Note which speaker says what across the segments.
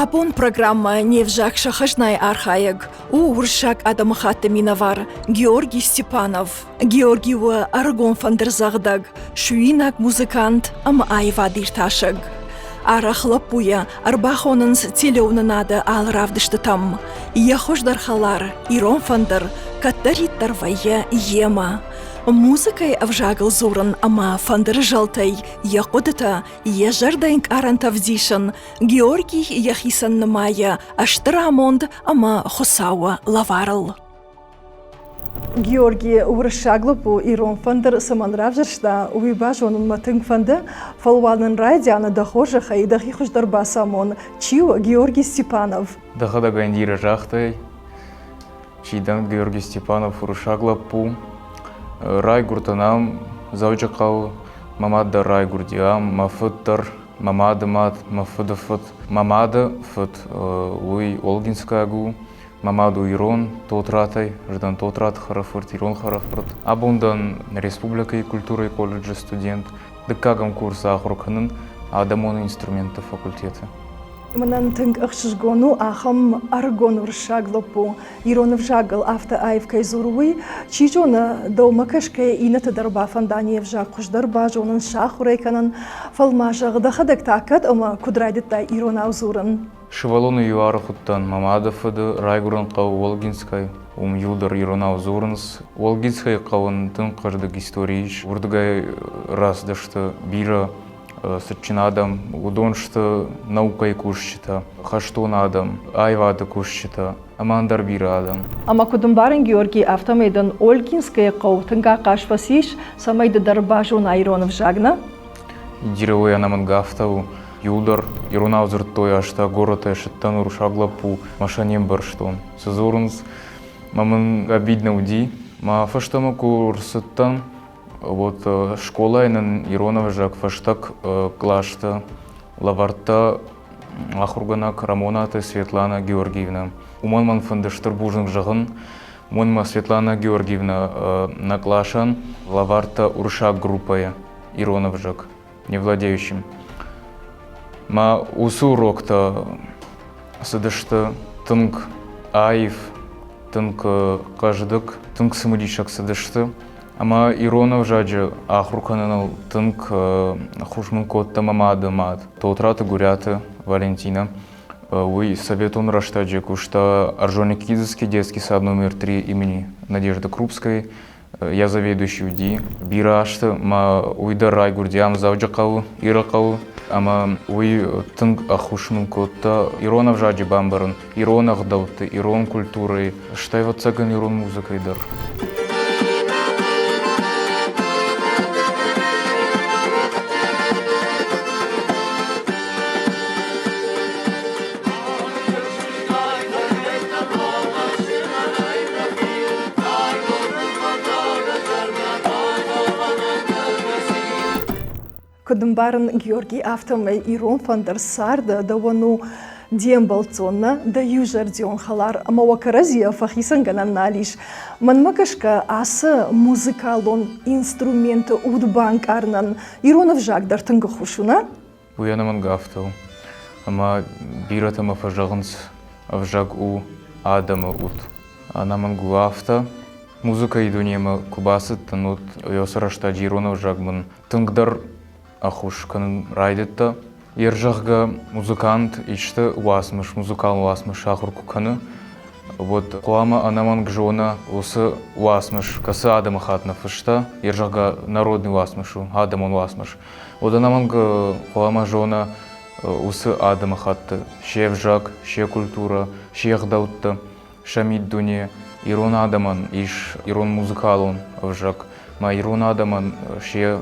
Speaker 1: Абон программӕ Не взаг сӕ хӕзнайы архайӕг у уырыссаг адӕмыхатты минӕвар Георгий Степанов. Георгий у ӕрыгон фӕндырдзӕгъдӕг, суинаг музыкант ӕмӕ аивадиртасӕг. Арӕх лӕппуйӕ ӕрбахонынц телеуынынады алы равдыстытӕм. Йӕ хуыздӕр хӕлар, ирон фӕндыр, кӕддӕриддӕр вӕййы йемӕ. Музыкӕйы ӕвзагыл дзурын ӕмӕ фӕндыры зӕлтӕй йӕ хъуыдытӕ, йӕ зӕрдӕйы ӕнкъарӕнтӕ ӕвдисын Георгий йӕхицӕн нымайы стыр амонд ӕмӕ Хуыцауы лӕварыл. Георги уырыссаг лӕппу ирон фӕндыр цӕмӕн равзӕрста, уый базонын мӕ тынг фӕнды, фӕлӕ уал нын райдианы дӕ хорзӕхӕй дӕхи хуыздӕр бацамон. Чи у Георгий Степанов?
Speaker 2: Дӕхӕдӕг Индира загътай, чи дӕн Георгий Степанов уырыссаг лӕппу. Райгуырдтӕн ам, Дзӕуджыхъӕуы. Мӕ мад дӕр райгуырди ам, мӕ фыд дӕр, мӕ мады мад, мӕ фыды фыд. Мӕ мады фыд, уый Олгинскаг у, Мӕ мад у ирон, Тотратӕй, ӕз дӕн Тотраты хӕрӕфырт, ирон хӕрӕфырт. Абон дӕн республикӕйы культурӕйы колледжы студент. Дыккӕгӕм курсы ахуыр кӕнын адӕмон инструментты факультеты.
Speaker 1: Мӕнӕн тынг ӕхсызгон у ахӕм ӕрыгон уырыссаг лӕппу ирон ӕвзагыл афтӕ аив кӕй дзуры, уый. Чи зоны, дӕумӕ кӕсгӕйӕ иннӕты дӕр бафӕнда не взаг хуыздӕр базонын, сахуыр ӕй кӕнын. Фӕлӕ ма зӕгъ, дӕхӕдӕг та кӕд ӕмӕ куыд райдыдтай иронау дзурын?
Speaker 2: Сывӕллоны иу аргъуыдтӕн мӕ мады фыды райгуырӕн хъӕу Олгинскӕй. Уым иуылдӕр иронау дзурынц. Олгинскӕйы хъӕуӕн тынг хъӕздыг истори ис. Уырдыгӕй рацыдысты бирӕ цытджын адӕм. Уыдон сты наукӕйы кусджытӕ, хӕстон адӕм, аивады кусджытӕ ӕмӕ ӕндӕр бирӕ адӕм.
Speaker 1: Ӕмӕ куыд ӕмбарын, Георгий, афтӕмӕй дын Олгинскӕйы хъӕу тынг ахъаз фӕцис, цӕмӕй ды дӕр базона ирон ӕвзаг, нӕ?
Speaker 2: Индирӕ ӕнӕмӕнг афтӕ у. Иуылдӕр иронау дзырдтой, ӕз та горӕтӕй ссыдтӕн уырыссаг лӕппу, мӕ сӕ не мбӕрстон. Цы дзурынц, мӕ мын обидно уыди. Мӕ фӕстӕмӕ куы рцыдтӕн, вот скъолайы нын ирон ӕвзаг фӕстаг къласты лӕвӕрдта ахуыргӕнӕг Рамонаты Светлана Георгиевна. Уымӕн мӕн фӕнды стыр бузныг зӕгъын. Уымӕн мӕ Светлана Георгиевна нӕ къласӕн лӕвӕрдта уырыссаг группӕйы ирон ӕвзаг не владеющим. Мӕ уыцы уроктӕ цыдысты тынг аив, тынг хъӕздыг, тынг цымыдисаг цыдысты. Ӕмӕ ирон ӕвзаджы ахуыр кӕныныл тынг ӕххуыс мын кодта мӕ мады мад Тотраты Гуырӕты Валентина. Уый советон рӕстӕджы куыста Орджоникидзевский детский сад номер 3 имени Надежды Крупской. Йӕ заведующий уыди. Бирӕ азты ма уый дӕр райгуырди ам Дзӕуджыхъӕуы, Ирыхъӕуы. Ӕмӕ уый тынг ӕххуыс мын кодта ирон ӕвзаджы бамбарын, ирон ӕгъдӕутты, ирон культурӕйы, стӕй, ӕвӕццӕгӕн, ирон музыкӕйы дӕр.
Speaker 1: Куыд ӕмбарын, Георгий, афтӕмӕй ирон фӕндыр царды дӕуӕн у де мбӕлццон, нӕ дӕ иузӕрдион хӕлар ӕмӕ уӕ кӕрӕдзийӕ фӕхицӕнгӕнӕн нал ис. Мӕнмӕ гӕсгӕ, ацы музыкалон инструменты уд банкъарынӕн ирон ӕвзаг дӕр тынг ӕххуыс у, нӕ?
Speaker 2: Уый ӕнӕмӕнг афтӕ у. Ӕмӕ бирӕтӕ мӕ фӕзӕгъынц, ӕвзаг у адӕмы уд. Ӕнӕмӕнг у афтӕ. Музыкӕйы дунемӕ куы бацыдтӕн, уӕд уыцы рӕстӕджы ирон ӕвзаг мын тынгдӕр ӕххуыс кӕнын райдыдта. Йе рзӕгъгӕ музыкант исты уацмыс, музыкалон уацмыс ахуыр куы кӕны, уӕд хъуамӕ ӕнӕмӕнг зона уыцы уацмыс, кӕцы адӕмыхатт ныффыста, йе рзӕгъгӕ народный уацмыс у, адӕмон уацмыс. Уӕд ӕнӕмӕнг хъуамӕ зона уыцы адӕмыхатты се взаг, се культурӕ, се гъдӕуттӕ, сӕ миддуне. Ирон адӕмӕн ис ирон музыкалон ӕвзаг. Ма ирон адӕмӕн се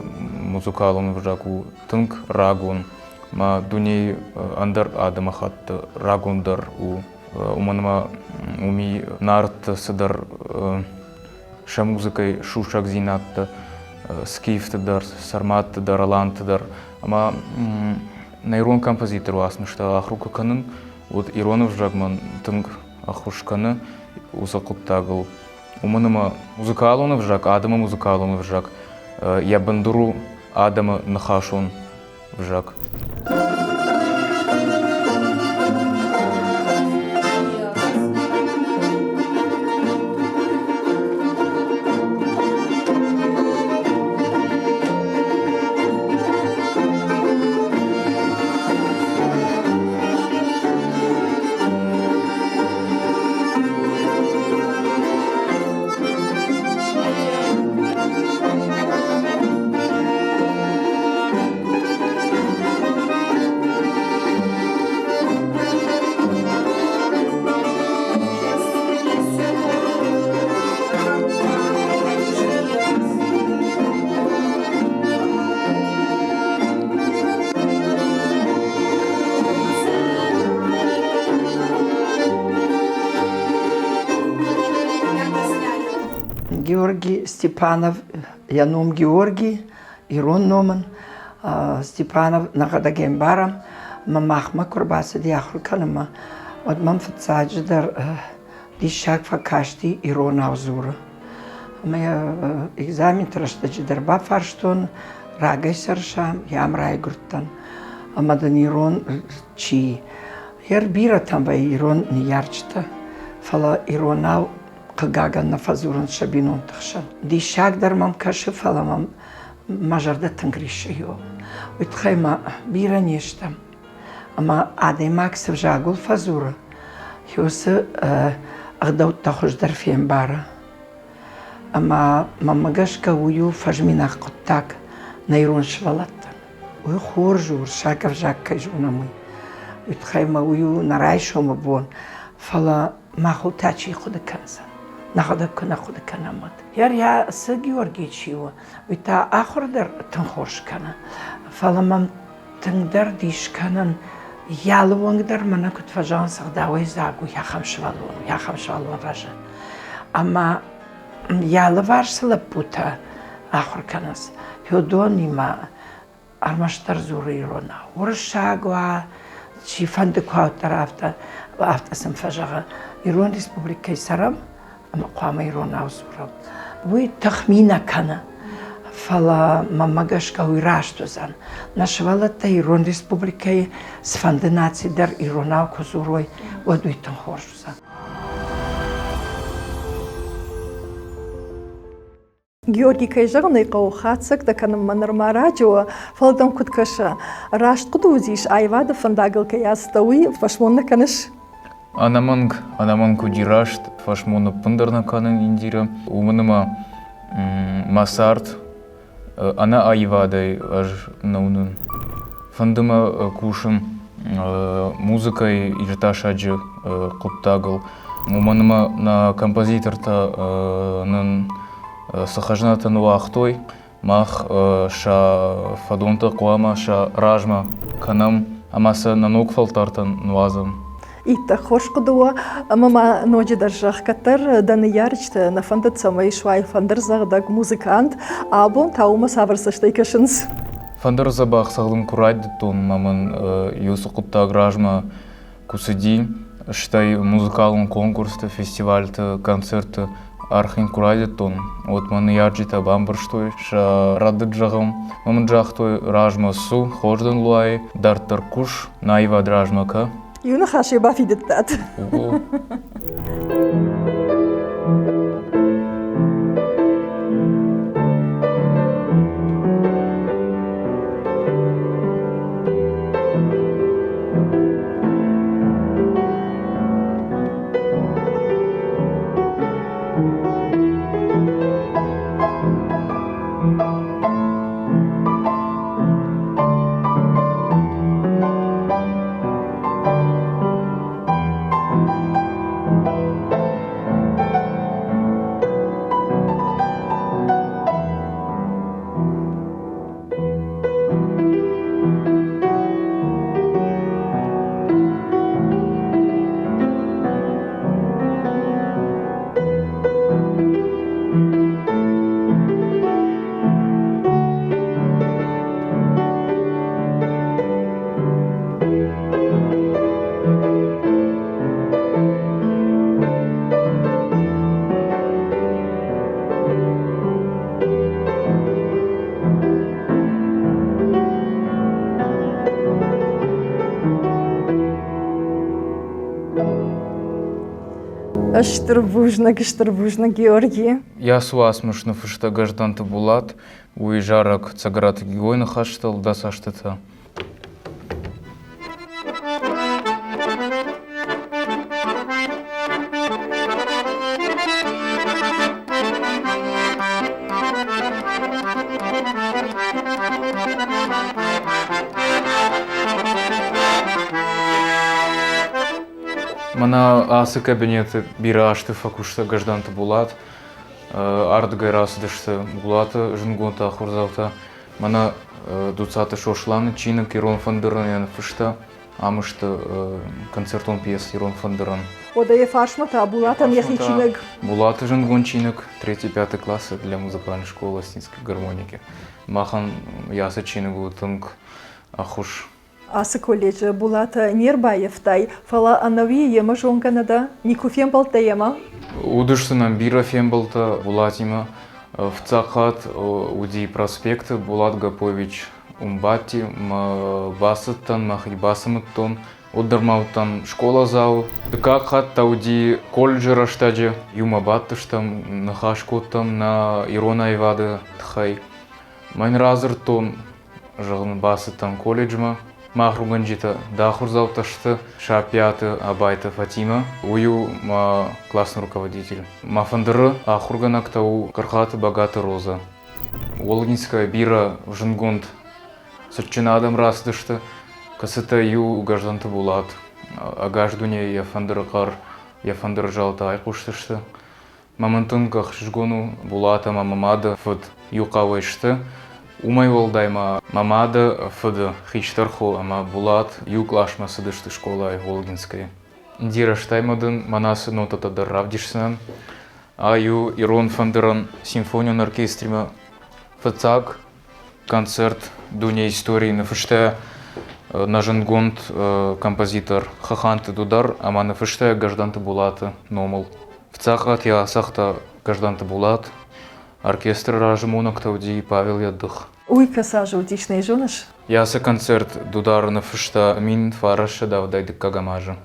Speaker 2: музыкалон ӕвзаг у тынг рагон. Ма дунейы ӕндӕр адӕмыхатты рагондӕр у. Уымӕн ӕмӕ уыми Нарты цыдӕр сӕ музыкӕйы сусӕгдзинӕдтӕ скифты дӕр, сарматты дӕр, аланты дӕр. Ӕмӕ нӕ ирон композитор уацмыстӕ ахуыр куы кӕнын, уӕд ирон ӕвзаг мӕн тынг ӕххуыс кӕны уыцы хъуыддагыл. Уымӕн ӕмӕ музыкалон ӕвзаг, адӕмы музыкалон ӕвзаг йӕ бындур у адӕмы ныхасон ӕвзаг.
Speaker 3: Георгий Степанов, йӕ ном Георгий, ирон ном ын, Степанов нӕхӕдӕг ӕмбарӕм, ӕмӕ махмӕ куы ӕрбацыди ахуыр кӕнынмӕ, уӕд мӕм фыццаджыдӕр диссаг фӕкасти иронау дзуры. Ӕмӕ йӕ экзаменты рӕстӕджы дӕр бафарстон, рагӕй цӕрсам, йӕм райгуырдтӕн. Ӕмӕ дын ирон чи? Йӕ бирӕтӕм вӕййы ирон ныййарджытӕ, фӕлӕ иронау хъыгагӕн нӕ фӕдзурынц сӕ бинонты хсӕн. Диссаг дӕр мӕм кӕсы, фӕлӕ мӕм мӕ зӕрдӕ тынг риссы. Уый тыххӕй ма бирӕ не стӕм. Ӕмӕ адӕймаг цы взагыл фӕдзуры, уыцы ӕгъдӕуттӕ хуыздӕр фембары. Ӕмӕ мӕнмӕ гӕсгӕ уый у фӕзминаг хъуыддаг нӕ ирон сывӕллӕттӕн. Уый хорз у, уырыссаг ӕвзаг кӕй зонӕм, уый. Уый тыххӕй ма уый у нӕ райсомы бон, фӕлӕ махыл та чи хъуыды кӕндзӕн? Нӕхӕдӕг куы нӕ хъуыды кӕнӕм, уӕд. Йӕ цы Георгий чи у, уый та ахуыр дӕр тынг хорз кӕны. Фӕлӕ мӕм тынгдӕр дис кӕнын, йӕ алы онг дӕр мӕнӕ куыд фӕзӕгъынц, ӕгъдауӕй дзаг у ахӕм сывӕллон, ахӕм сывӕллон рӕзы. Ӕмӕ йӕ алыварс цы лӕппутӕ ахуыр кӕнынц, уыдонимӕ ӕрмӕстдӕр дзуры иронау. Уырыссаг уа, чифӕнды куы уӕддӕр афтӕ, афтӕ сын фӕзӕгъы, Ирон республикӕйы цӕрӕм ӕмӕ хъуамӕ иронау дзурӕм. Уый тыхми нӕ кӕны, фӕлӕ мӕнмӕ гӕсгӕ уый раст уыдзӕн. Нӕ сывӕллӕттӕ Ирон республикӕйы цыфӕнды наци дӕр иронау куы дзурой, уӕд уый тынг хорз уыдзӕн.
Speaker 1: Георгий, кӕй зӕгъын ӕй хъӕуы, хатдзӕгтӕ кӕнынмӕ нырма раджы у, фӕлӕ дӕм куыд кӕсы, раст хъуыды уыдис, аивады фӕндагыл кӕй ацыдтӕ, уый фӕсмон нӕ кӕныс?
Speaker 2: Ӕнӕмӕнг, ӕнӕмӕнг уыди раст, фӕсмон ӕппындӕр нӕ кӕнын Индирӕ. Уымӕн ӕмӕ мӕ цард ӕнӕ аивадӕй ӕз нӕ уынын. Фӕнды мӕ кусын музыкӕйы иртасӕджы хъуыддагыл. Уымӕн ӕмӕ нӕ композитортӕ нын цы хӕзнатӕ ныуагътой, мах сӕ фӕдонтӕ хъуамӕ сӕ размӕ кӕнӕм ӕмӕ сӕ нӕ ног фӕлтӕртӕн нуазӕм.
Speaker 1: Иттӕг хорз хъуыды у, ӕмӕ ма ноджыдӕр зӕгъ, кӕддӕр дӕ ныййарджытӕ нӕ фӕндыд, цӕмӕй суай фӕндырдзӕгъдӕг музыкант, абон та уымӕ цавӕр цӕстӕй кӕсынц?
Speaker 2: Фӕндыр дзӕбӕх цӕгъдын куы райдыдтон, ӕмӕ мын иу цы хъуыддаг размӕ куы цыди, стӕй музыкалон конкурсты, фестивальты, концертты архайын куы райдыдтон, уӕд мӕ ныййарджытӕ бамбӕрстой сӕ рӕдыд зӕгъын. Ӕмӕ мын загътой, размӕ цу, хорз дын луайы, дарддӕр кус, нӕ аивад размӕ кӕ.
Speaker 1: Иу ныхасӕй бафидыдтат. Стыр бузныг, стыр бузныг, Георги.
Speaker 2: Йӕ уацмыс ныффыста Гӕздӕнты Булат, уый зарӕг Цӕгӕраты Гигойы ныхӕстыл дӕ цӕстытӕ. Мӕнӕ ацы кабинеты бирӕ азты фӕкуыста Гӕздӕнты Булат. Ардыгӕй рацыдысты Булаты зындгонд ахуырдзаутӕ. Мӕнӕ Дуцаты Сосланы чиныг «Ирон фӕндыр» йӕ ныффыста. Ам сты концертон пьеса «Ирон фӕндырӕн».
Speaker 1: Уӕдӕ йӕ фарсмӕ та Булатӕн йӕхи чиныг.
Speaker 2: Булаты зындгонд чиныг «Третий-пятый классы для музыкальной школы Осетинской гармоники». Махӕн ацы чиныг у тынг ӕххуыс.
Speaker 1: Ацы колледжы Булаты не рбаййӕфтай, фӕлӕ ӕнӕуи йемӕ зонгӕ нӕ дӕ? Никуы фембӕлдтӕ йемӕ?
Speaker 2: Уыдысты нӕм бирӕ фембӕлдтӕ Булатимӕ. Фыццаг хатт уыди проспекты Булат Гапович уым бадти, мӕ бацыдтӕн, мӕхи бацымыдтон. Уӕддӕр ма уыдтӕн скъоладзау. Дыккаг хатт та уыди колледжы рӕстӕджы. Иумӕ бадтыстӕм, ныхас кодтам нӕ ирон аивады тыххӕй. Мӕн радзырдтон, зӕгъын, бацыдтӕн колледжмӕ. Мӕ ахуыргӕнджытӕ дӕ ахуырдзаутӕ сты Саппиаты Абайты Фатимӕ. Уый у мӕ классный руководитель. Мӕ фӕндыры ахуыргӕнӕг та у Гӕргъаты Багаты Роза. Волгинская бирӕ зындгонд цытджын адӕм рацыдысты, кӕцытӕ иу Гӕздӕнты Булат ӕгас дунейы йӕ фӕндыры хъӕр, йӕ фӕндыры зӕлтӕ айхъуыстысты. Мӕ мын тынг ӕхсызгон у, Булат ӕмӕ мӕ мады фыд иу хъӕуӕй сты. Уымӕй уӕлдай ма мӕ мады фыды хистӕр хо ӕмӕ Булат иу къласмӕ цыдысты скъолайы Волгинскӕйы. Индирӕ, стӕй ма дын мӕнӕ ацы нотӕтӕ дӕр равдисдзынӕн. Ай у ирон фӕндырӕн симфонион оркестримӕ фыццаг концерт дунейы историйы ныффыста нӕ зындгонд композитор Хаханты Дудар ӕмӕ ныффыста Гӕздӕнты Булаты номыл. Фыццаг хатт йӕ ацагъта Гӕздӕнты Булат, оркестры разамонӕг та уыди Павел Яддых.
Speaker 1: Уый кӕцы аз уыдис, нӕ зоныс?
Speaker 2: Йӕ ацы концерт Дудар ныффыста 1972 азы.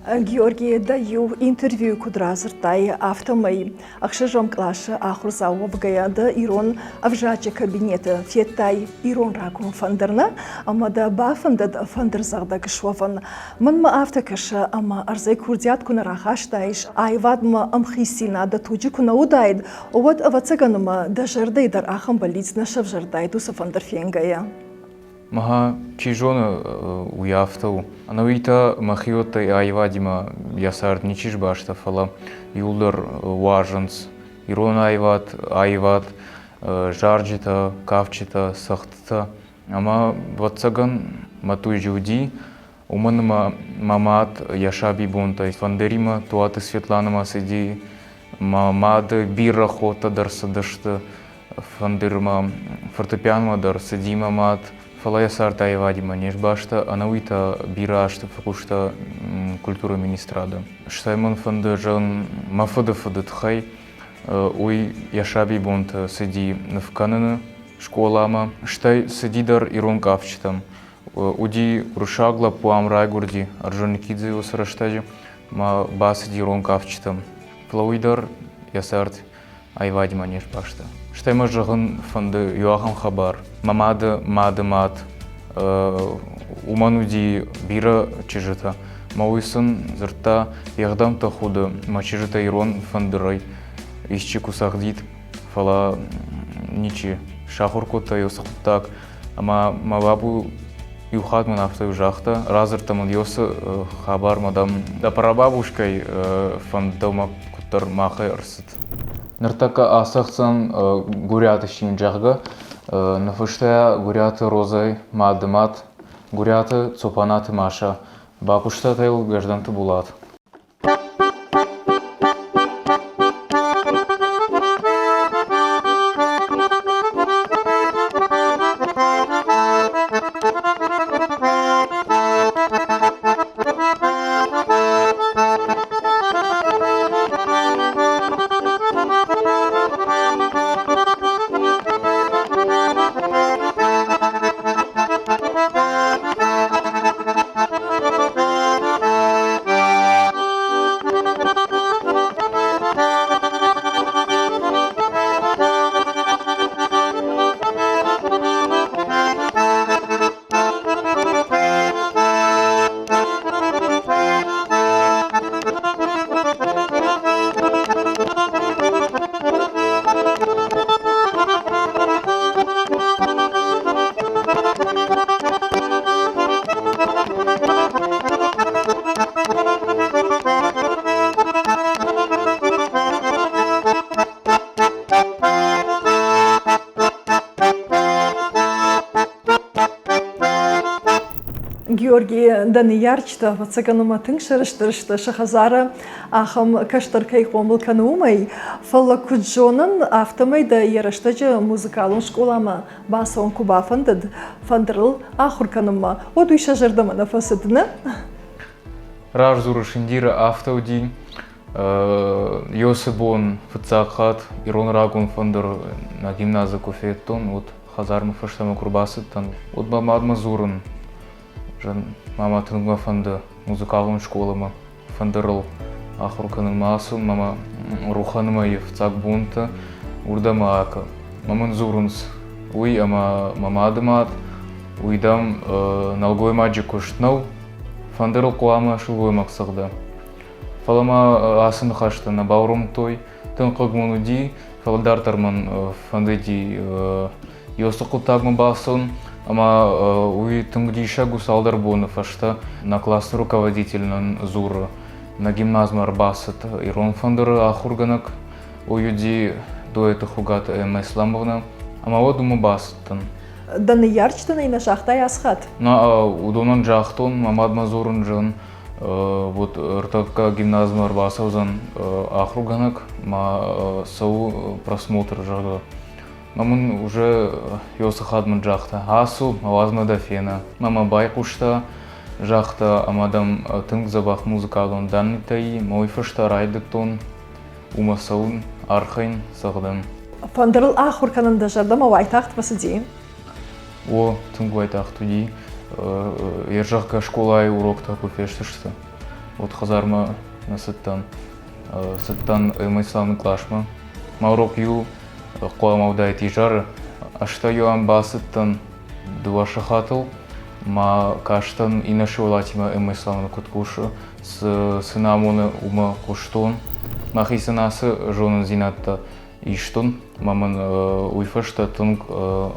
Speaker 1: Георги, дӕ иу интервьюйы куыд радзырдтай, афтӕмӕй ӕхсӕзӕм къласы ахуырдзау уӕвгӕйӕ дӕ ирон ӕвзаджы кабинеты федтай ирон рагон фӕндыр, нӕ? Ӕмӕ дӕ бафӕндыд фӕндырдзӕгъдӕг суӕвын. Мӕнмӕ афтӕ кӕсы, ӕмӕ ӕрдзӕй курдиат куы нӕ рахастаис, аивадмӕ ӕмхицдзинад дӕ туджы куы нӕ уыдаид, уӕд, ӕвӕццӕгӕн, ӕмӕ дӕ зӕрдӕйы дӕр ахӕм бӕллиц нӕ сӕвзӕрдаид уыцы фӕндыр фенгӕйӕ.
Speaker 2: Мӕ, чи зоны, уый афтӕ у. Ӕнӕуи та мӕхиуӕттӕй аивадимӕ йӕ цард ничи сбаста, фӕлӕ иуылдӕр уарзынц ирон аивад, аивад, зарджытӕ, кафджытӕ, цӕгъдтытӕ. Ӕмӕ, ӕвӕццӕгӕн, мӕ туджы уыди, уымӕн ӕмӕ мӕ мад йӕ сабибонтӕй фӕндыримӕ Туаты Светланӕмӕ цыди, мӕ мады бирӕ хотӕ дӕр цыдысты фӕндырмӕ, фортепианмӕ дӕр цыди мӕ мад, фӕлӕ йӕ цард аивадимӕ не сбаста, ӕнӕуи та бирӕ азты фӕкуыста культурӕйы министрады. Стӕй мӕн фӕнды зӕгъын мӕ фыды фыды тыххӕй, уый йӕ сабибонты цыди ныв кӕныны скъоламӕ, стӕй цыди дӕр ирон кафджытӕм. Уыди уырыссаг лӕппу ам райгуырди Орджоникидзе уыцы рӕстӕджы ма бацыди ирон кафджытӕм. Фӕлӕ уый дӕр йӕ цард аивадимӕ не сбаста. Стӕй мӕ зӕгъын фӕнды иу ахӕм хабар. Мӕ мады мады мад уымӕн уыди бирӕ чызджытӕ. Мӕ уый сын дзырдта, йе гъдӕмттӕ худы, мӕ чызджытӕ ирон фӕндырӕй исчи куы цӕгъдид, фӕлӕ ничи сахуыр кодта йӕ уыцы хъуыддаг. Ӕмӕ мӕ бабу иу хатт мын афтӕ загъта, радзырдта мын Йосы хабар, мадам, дӕ прабабушкӕй фӕнд дӕумӕ куыддӕр махӕй ӕрцыд. Ныртӕккӕ ацӕгъддзӕн Гуриаты син, зӕгъгӕ, ныффыста Гуриаты Розӕй мады мад Гуриаты Цопанаты Маша, бакуыста та йыл Гӕздӕнты Булат.
Speaker 1: Георги, дӕ ныййарджытӕ, ӕвӕццӕгӕн, ӕмӕ тынг сӕрыстыр сты, сӕ хӕдзары ахӕм кӕстӕр кӕй хъомыл кӕны, уымӕй. Фӕлӕ куыд зонын, афтӕмӕй дӕ йӕ рӕстӕджы музыкалон скъоламӕ бацӕуын куы бафӕндыд, фӕндырыл ахуыр кӕнынмӕ, уӕд уый сӕ зӕрдӕмӕ нӕ фӕцыд, нӕ?
Speaker 2: Раздзуры Шиндира афтӕ уыди, Ёсы бон фыццаг хатт ирон рагон фӕндыр нӕ гимназы куы федтон, уӕд хӕдзармӕ фӕстӕмӕ куы рбацыдтӕн, уӕд мӕ мадмӕ дзурын, мама, тынг мӕ фӕнды музыкалон скъоламӕ фӕндырыл ахуыр кӕнынмӕ ацӕуын, мама Руханмӕ йӕ фыццаг бонты уырдӕм акӕ. Мӕ мын дзурынц уый ӕмӕ мӕ мады мад, уый, дам, нӕлгоймаджы куыст нӕу, фӕндырыл хъуамӕ сылгоймаг цӕгъда. Фӕлӕ ма ацы ныхӕстӕ нӕ бауромдтой, тынг хъыг мын уыди, фӕлӕ дарддӕр мӕн фӕндыди Ёсы хъуыддагмӕ бацӕуын, ӕмӕ уый тынг диссаг у цалдӕр боны фӕстӕ нӕ классы руководитель нын дзуры, нӕ гимназмӕ ӕрбацыд ирон фӕндыры ахуыргӕнӕг, уый уыди Дуэты Хугаты Эммӕ Исламовна, ӕмӕ уӕд уымӕ бацыдтӕн.
Speaker 1: Дӕ ныййарджытӕн ӕй нӕ загътай ацы хатт?
Speaker 2: Нӕ, уыдонӕн загътон, мӕ мадмӕ дзурын зын. Вот ӕртӕккӕ гимназмӕ ӕрбацӕудзӕн ахуыргӕнӕг, ма цӕуы просмотр, зӕгъгӕ. Мӕ мын уже ёсы хатт мын загъта, ацу, ауадз мӕ дӕ фена. Мӕ мӕ байхъуста, загъта, ӕмӕ дӕм тынг дзӕбӕх музыкалон даннытӕ и, мӕ уый фӕстӕ райдыдтон уымӕ цӕуын, архайын, цӕгъдын.
Speaker 1: Фӕндырыл ахуыр кӕнын дӕ зӕрдӕмӕ уайтагъд фӕцыди?
Speaker 2: О, тынг уайтагъд уыди. Йе зӕгъгӕ скъолайы уроктӕ куы фестысты, уӕд хӕдзармӕ нӕ цыдтӕн. Цыдтӕн МСА-ны къласмӕ. Мӕ урок-иу хъуамӕ уыдаид изӕры. Ӕз та-иу ӕм бацыдтӕн дыууӕ сахатыл. Ма кастӕн иннӕ сывӕллӕттимӕ МСА-ны куыд кусы, цы нӕ амоны, уымӕ хъуыстон. Мӕхицӕн ацы зонындзинӕдтӕ истон, ӕмӕ мын уый фӕстӕ тынг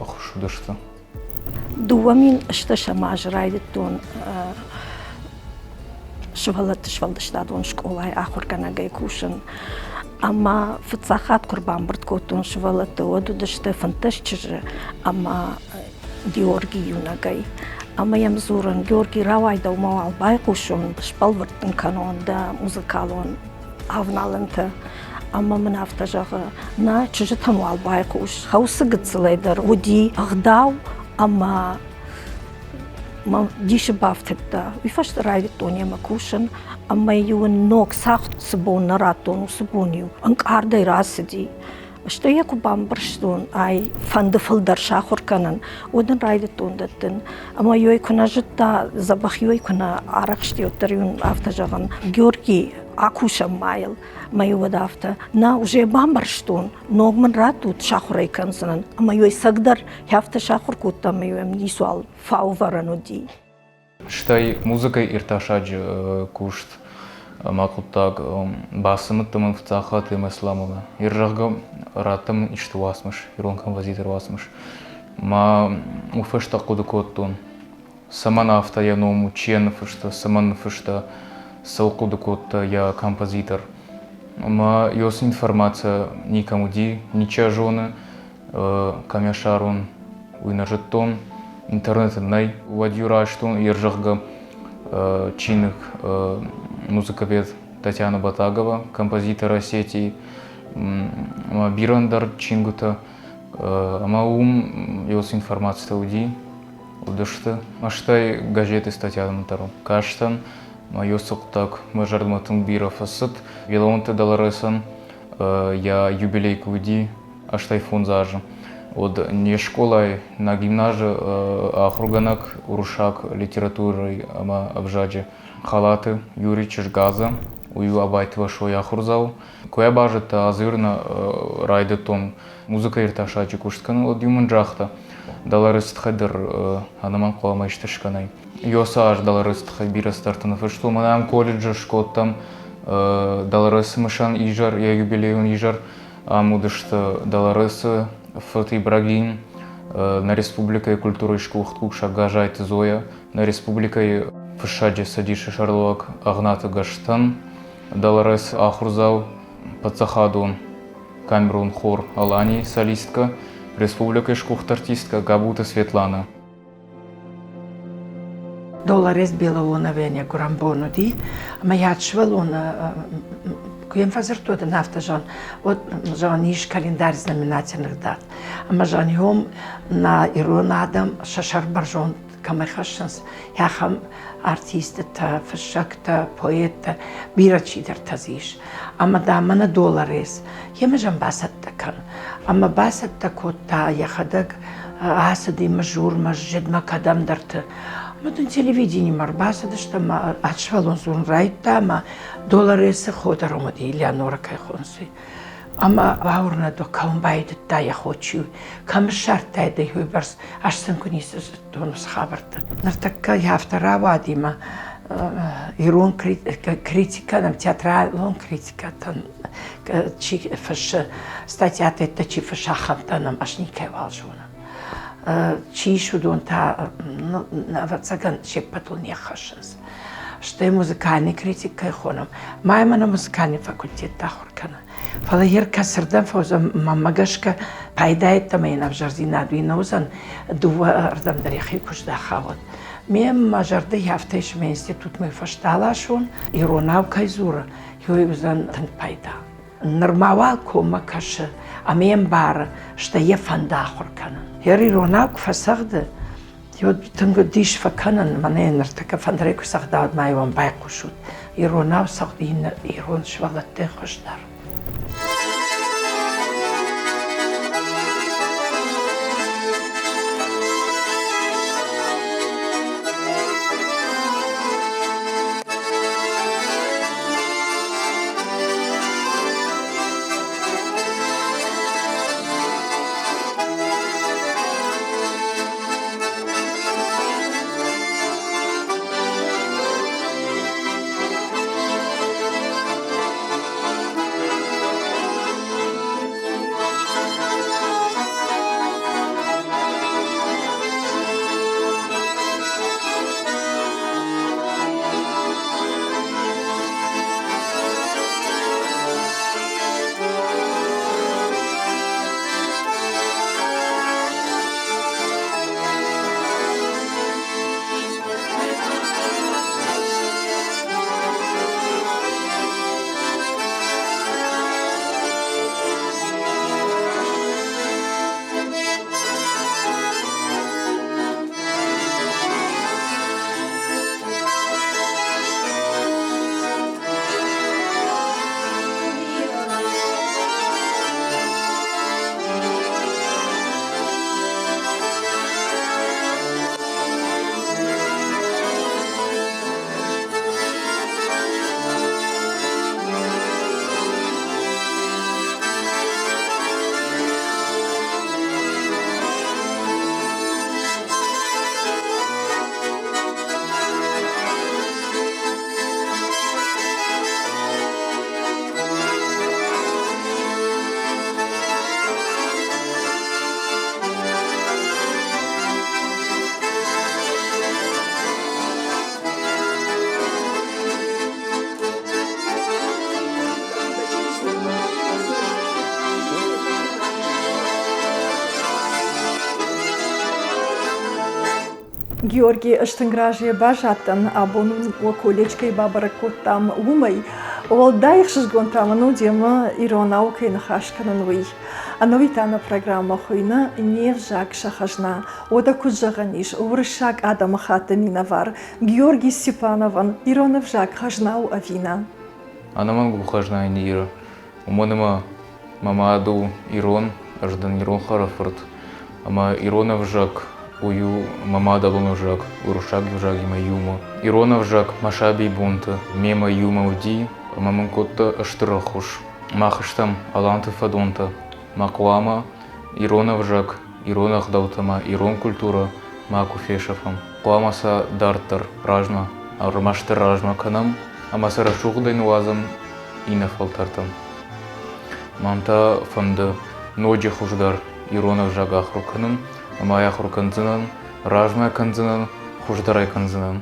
Speaker 2: ӕххуыс уыдысты.
Speaker 4: 2008 азы райдыдтон сывӕллӕтты сфӕлдыстадон скъолайы ахуыргӕнӕгӕй кусын. Ӕмӕ фыццаг хатт куы ӕрбамбырд кодтон сывӕллӕтты, уӕд уыдысты 15 чызджы ӕмӕ Георги иунӕгӕй. Ӕмӕ йӕм дзурын, Георги, рауай дӕумӕ уал байхъусон, сбӕлвырд дын кӕнон дӕ музыкалон авналӕнтӕ. Ӕмӕ мын афтӕ зӕгъы, нӕ чызджытӕм уал байхъус. Хӕусы гыццылӕй дӕр уыди ӕгъдау ӕмӕ мӕ дисы бафтыдта. Уый фӕстӕ райдыдтон йемӕ кусын ӕмӕ-иу ын ног цагъд цы бон нӕ радтон, уыцы бон-иу ӕнкъардӕй рацыди. Стӕй йӕ куы бамбӕрстон, ай фӕнды фылдӕр сахуыр кӕнын, уӕд ын райдыдтон дӕттын. Ӕмӕ йой куы нӕ зыдта, дзӕбӕх йой куы нӕ арӕхсти, уӕддӕр иу афтӕ зӕгъын, Георги, акусӕм ма йыл. Мӕ уӕд афтӕ, нӕ, уже бамбӕрстон, ног мын раттут, сахуыр ӕй кӕндзынӕн. Ӕмӕ йой цӕгдӕр афтӕ сахуыр кодта, ӕмӕ йӕм ницуал фаувӕрӕн уыди.
Speaker 2: Стӕй музыкӕйы иртасӕджы куыст ӕмӕ хъуыддаг бацымыдта мын фыццаг хатт ӕмӕ Исламовӕ. Ир, зӕгъгӕ, радта мын исты уацмыс, ирон композитор уацмыс. Ма уый фӕстӕ хъуыды кодтон, цӕмӕн афтӕ йӕ ном у, чи йӕ ныффыста, цӕмӕн ныффыста, цӕуыл хъуыды кодта йӕ композитор. Ӕмӕ ёс информаци никӕм уыди, ничи зоны, кӕм йӕ ссарон, уый нӕ зыдтон. Интернеты нӕй. Уӕд-иу райстон йе рзӕгъгӕ чиныг музыковед Татьяна Батагова, композитор Осетии, ӕмӕ бирӕ ӕндӕр чингуытӕ. Ӕмӕ уым ёс информацитӕ уыди, уыдысты. Стӕй газеты статьятӕм дӕр кастӕн. Мӕ ёсы хъуыддаг мӕ зӕрдӕмӕ тынг бирӕ фӕцыд. Велонты Долоресӕн йӕ юбилей куы уыди, 85 азы. Уӕд не скъолайы, нӕ гимназы ахуыргӕнӕг уырыссаг литературӕйы ӕмӕ ӕвзаджы Халаты Юрий Чызгадзе, уый у Абайты Васойы ахуырдзау. Куы йӕ базыдта, ӕз райдыдтон музыкӕиртасӕджы куыст кӕнын, уӕд-иу мын загъта, Долорес тыххӕй дӕр ӕнӕмӕнг хъуамӕ исты скӕнай. Ёсы аз Долоресы тыххӕй бирӕ цыдӕртӕ ныффыстон. Мӕнӕ ам колледжы скодтам Долоресы мысӕн изӕр, йӕ юбилейон изӕр. Ам уыдысты Долоресы фырт Ибрагим, нӕ республикӕйы культурӕйы сгуыхт кусӕг Газайты Зоя, нӕ республикӕйы фыссӕджы цӕдисы сӕргълӕууӕг Агънаты Гӕстӕн, Долорес ахуырдзау, паддзахадон камерон хор Алани солисткӕ, республикӕйы сгуыхт артисткӕ Габуты Светланӕ.
Speaker 3: Долорес Белоуновӕн йӕ гуырӕнбон уыди, ӕмӕ йӕ сывӕллоны куы йӕм фӕдзырдтой, уӕд афтӕ зӕгъын, вот зӕгъын, ис календарь знаменательных дат. Ӕмӕ зӕгъын, уым нӕ ирон адӕм сӕ сӕр бӕрзонд кӕмӕй хӕссынц, ахӕм артисттӕ, фыссӕгтӕ, поэттӕ, бирӕ чидӕртӕ дзы ис. Ӕмӕ дам мӕнӕ Долорес, йемӕ зӕм бацӕттӕ кӕн. Ӕмӕ бацӕттӕ кодта йӕхӕдӕг, ацыди Мызурмӕ, Зджыдмӕ, кӕдӕмдӕрты. Ӕмӕ дын телевидениемӕ ӕрбацыдысты ӕмӕ сывӕллон дзурын райдыдта ӕмӕ Долоресы хо дӕр уым уыди, Леонора кӕй хонынц, уый. Ӕмӕ бауырнӕд, кӕуын байдыдта йӕ хо чи у, кӕм ссардтай дӕ уыйбӕрц, ӕз сын куы ницы зыдтон уыцы хабӕрттӕ. Ныртӕккӕ афтӕ рауади мӕ ирон критикӕ, театралон критикӕтӕн чи фыссы, статьятӕ чи фыссы, ахӕмтӕ нӕм ӕз никӕйуал зонын. Чи ис, уыдон та, ӕвӕццӕгӕн, се ппӕтыл не ххӕссынц. Стӕй музыкальный критик кӕй хонӕм, ма мӕнӕ музыкальный факультет ахуыр кӕны. Фӕлӕ йе ркӕцырдӕм фӕуыдзӕн, мӕнмӕ гӕсгӕ, пайда йеддӕмӕ йын ӕвзӕрдзинад уый нӕ уыдзӕн, дыууӕрдӕм дӕр йӕхи куы здаха, уӕд. Ме мӕ зӕрдӕ афтӕ ис, мӕ институтмӕ фӕстӕ аласон, иронау кӕй дзуры, уый уыдзӕн тынг пайда. Нырма уал коммӕ кӕсы ӕмӕ йе мбары, стӕй йӕ фӕнды ахуыр кӕнын. Йӕ иронау куы фӕцӕгъды, уӕд тынг дис фӕкӕнын, мӕнӕ ныртӕккӕ фӕндырӕй куы цӕгъда, уӕд ма-иу ӕм байхъусут. Иронау цӕгъды иннӕ ирон сывӕллӕттӕй хуыздӕр.
Speaker 1: Георгий, ӕз тынг разыйӕ баззадтӕн, абон уӕ колледж кӕй бабӕрӕг кодтам, уымӕй. Уӕлдай ӕхсызгон та мын у демӕ иронау кӕй ныхас кӕнын, уый. Ӕнӕуи та нӕ программӕ хуыйны «Не взаг сӕ хӕзна». Уӕдӕ куыд зӕгъӕн ис, уырыссаг адӕмыхатты минӕвар Георгий Степановӕн ирон ӕвзаг хӕзна у ӕви нӕ?
Speaker 2: Ӕнӕмӕнг у хӕзна Индиры. Уымӕн ӕмӕ мӕ мад у ирон, ӕз дӕн ирон хӕрӕфырт. Ӕмӕ ирон ӕвзаг уый у мӕ мадӕлон ӕвзаг, уырыссаг ӕвзагимӕ иумӕ. Ирон ӕвзаг мӕ сабибонты мемӕ иумӕ уыди ӕмӕ мын кодта стыр ӕххуыс. Мах стӕм аланты фӕдонтӕ. Мӕ хъуамӕ ирон ӕвзаг, ирон ӕгъдӕуттӕ ӕмӕ ирон культурӕ макуы фесӕфӕм. Хъуамӕ сӕ дарддӕр размӕ, ӕрмӕстдӕр размӕ кӕнӕм ӕмӕ сӕ рӕсугъдӕй ныуадзӕм иннӕ фӕлтӕртӕм. Мӕн та фӕнды ноджы хуыздӕр ирон ӕвзаг ахуыр кӕнын ӕмӕ ахуыр кӕндзынӕн, размӕ кӕндзынӕн, хуыздӕрӕй кӕндзынӕн.